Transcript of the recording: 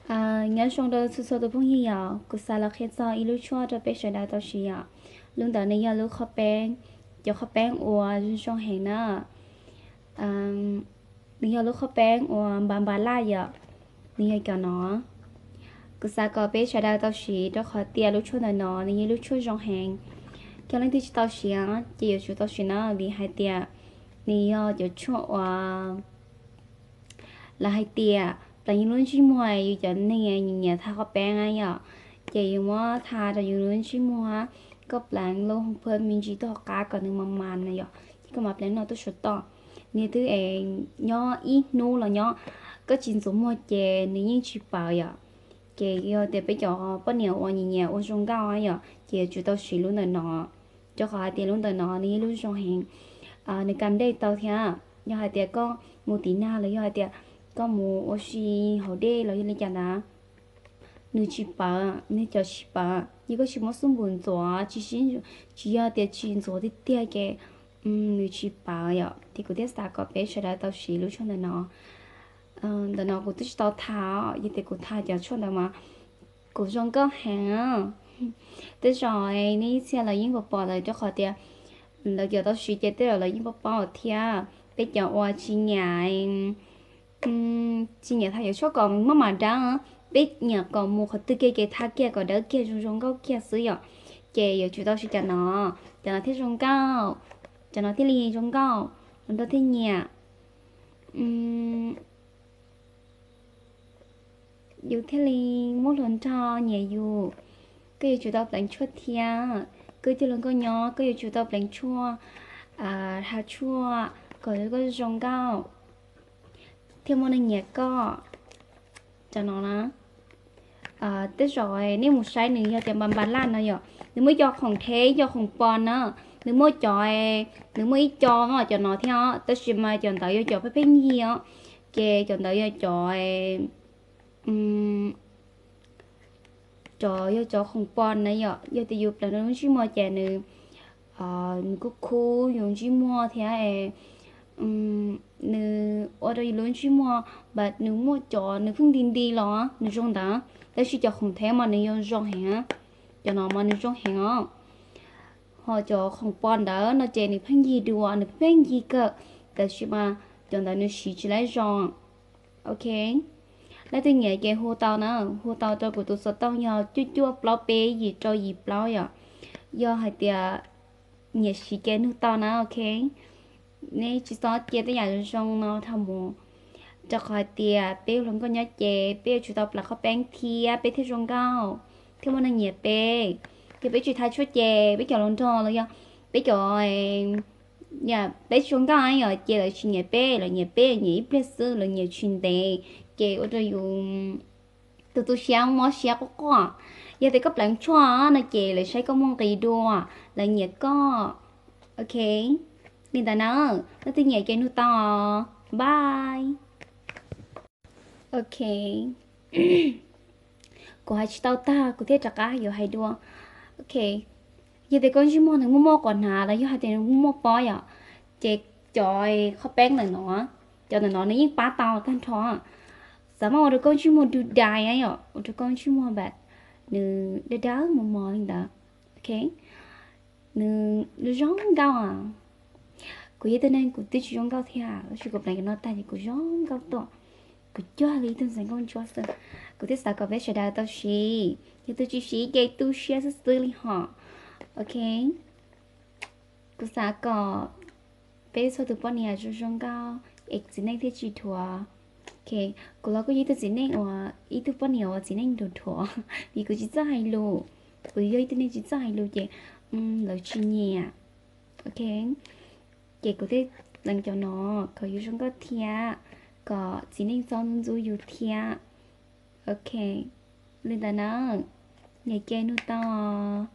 Nyob zoo rau txhua txhua tus phooj ywg yom, kuv xav los qhia txog ib lub tshuaj rau peb sawv daws tau siv yom. Lub ntawd nws yog lub qhov peeb, cov qhov peeb uas zoo zoo heev na. Nws yog lub qhov peeb uas npa npa laj yom, nws yog cov no. Kuv xav kom peb sawv daws tau siv rau qhov tias lub tshuaj ntawm no nws yog lub tshuaj zoo heev. Cov leej twg tsis tau siv ces yuav tsum tau siv na, vim hais tias nws yog cov tshuaj uas lawv hais tias pleev yus lub ntsej muag, yus cov neeg nyiam nyiam tha qhov peeb na yom, ces yus muab tha rau yus lub ntsej muag, koj pleev lub hoo phab me ntsis tuaj hauv qab kom nws mas mas na yom, ces koj mam pleev no tuaj saum toj. Nws twb es nyob ib hnub los nyob, koj tsis ntxuav muag ces nws yeej tsis pawv yom. Ces yog tias peb cov poj niam uas nyiam nyiam ua zoo nkauj yom, ces yuav tsum tau siv lub ntawm no. Rau qhov hais tias lub ntawm no nws yog lub zoo heev, nws kam dej tau thiab. Yog hais tias koj mus tim nag los yog hais tias koj mus ua si hauv dej los yog li cas ntawd, nws tsis pawv, nws cov tsis pawv. Yog koj tsis muab xub npum ntxuav, tsis sib, tsis yog tias tsis ntxuav tiag tiag ces nws tsis pawv yom. Ces kuv thiaj xav kom peb sawv daws tau siv lub tshuaj ntawm no. Ntawm no kuv twb tsis tau tha, yog tias kuv tha cov tshuaj ntawd mas kuv zoo nkauj heev. Tej zaum nej ib txhia lawv yeej pom pom lawm, rau qhov tias lawv cov tau siv ces tej zaum lawv yeej paub paub thiab. Peb cov uas tsis nyiam, tsis nyiam tha cov tshuaj kom maj mam dawb, peb nyiam kom mus qhov twg kiag ces tha kiag kom dawb kiag zoo zoo nkauj kiag xwb yom, ces yuav tsum tau siv cov no. Cov no thiaj zoo nkauj, cov no thiaj li zoo nkauj, hluas nraug thiaj nyiam. Yus thiaj li muaj hluas nraug nyiam yus. Koj yuav tsum tau pleev tshuaj thiab. Koj ib tug hluas nkauj nyob koj yuav tsum tau pleev tshuaj, tha tshuaj kom koj zoo nkauj thiaj muaj neeg nyiam koj. Cov no na, tej zaum nej mus saib nws yog tias npa npa laj no yom, nws muaj ib co khoom theb, ib co khoom pos na. Nws muaj cov, nws muaj ib co no, cov no thiab os, tab sis mas cov ntawd yog cov pheej pheej yig os. Ces cov ntawd yog cov, cov yog cov khoom pos na yom. Yog tias yus pleev rau lub ntsej muag ces nws, nws kuj khub yus ntsej muag thiab, nws ua rau yus lub ntsej muag, nws muaj cov nws pheej nti nti los nws zoo ntawd, tab sis cov khoom theb mas nws yuav zoo heev. Cov no mas nws zoo heev os. Ho cov khoom pos ntawd no ces nws pheej yig dua, nws pheej yig kawg, tab sis mas cov ntawd nws siv tsis laib zoo. Ok, leej twg nyiam ces hu tau na, hu tau rau kuv tus xov tooj yog cuaj cuaj plaub peb yim rau yim plaub yom. Yog hais tias nyiam siv ces nug tau na, ok. Nej tsis txhob cia tej yam zoo zoo no dhau mus, rau qhov hais tias peb hluas nkauj nyob ces peb yuav tsum tau pleev qhov peeb thiab peb thiaj zoo nkauj, thiaj muaj neeg nyiam peb. Yog peb tsis tha tshuaj ces peb cov hluas nraug los yog peb cov, peb tsis zoo nkauj yom, ces lawv tsis nyiam peb, lawv nyiam peb nyiam ib pliag xwb, lawv nyiam tsis ntev, ces ua rau yus tus tu siab mob siab quaj quaj. Yog tias koj pleev tshuaj no ces lawv saib koj muaj nqis dua, lawv nyiam koj. Ok, li ntawd na, leej twg nyiam ces nug tau. Bye. Ok, kuv hais tsis tau tag kuv thiaj rov qab yuav hais dua. Ok, yog tias koj ntsej muag nws muaj muaj quav hnav los yog hais tias nws muaj muaj pob yom, ces cov qhov peeb ntawm no, cov ntawm no nws yeej pab tau tag nrho. Xav mas ua rau koj ntsej muag du dai yom, ua rau koj ntsej muag npam, nws dawb dawb mos mos li ntawd. Ok, nws zoo nkauj. Kuv yog ib tug neeg kuv twb tsis zoo nkauj thiab, tab sis kuv pleev cov no tag ces kuv zoo nkauj tuaj. Kuv cuag li ib tug ntxhais nkauj ntsuab xwb. Kuv thiaj xav kom peb sawv daws tau siv, yog tus tsis siv ces tu siab xwb xwb li hos. Ok, kuv xav kom peb txhua tus poj niam zoo zoo nkauj es txiv neej thiaj tsis dhuav. Ok, kuv los kuj yog ib tug txiv neej uas, ib tug poj niam uas txiv neej dhuav dhuav, vim kuv tsis txawj hais lus. Kuv yog ib tug neeg tsis txawj hais lus ces lawv tsis nyiam. Ok, ces kuv thiaj pleev cov no kom yus zoo nkauj thiab kom txiv neej txhob ntxub yus thiab. Ok, li ntawd na, nyiam ces nug tau.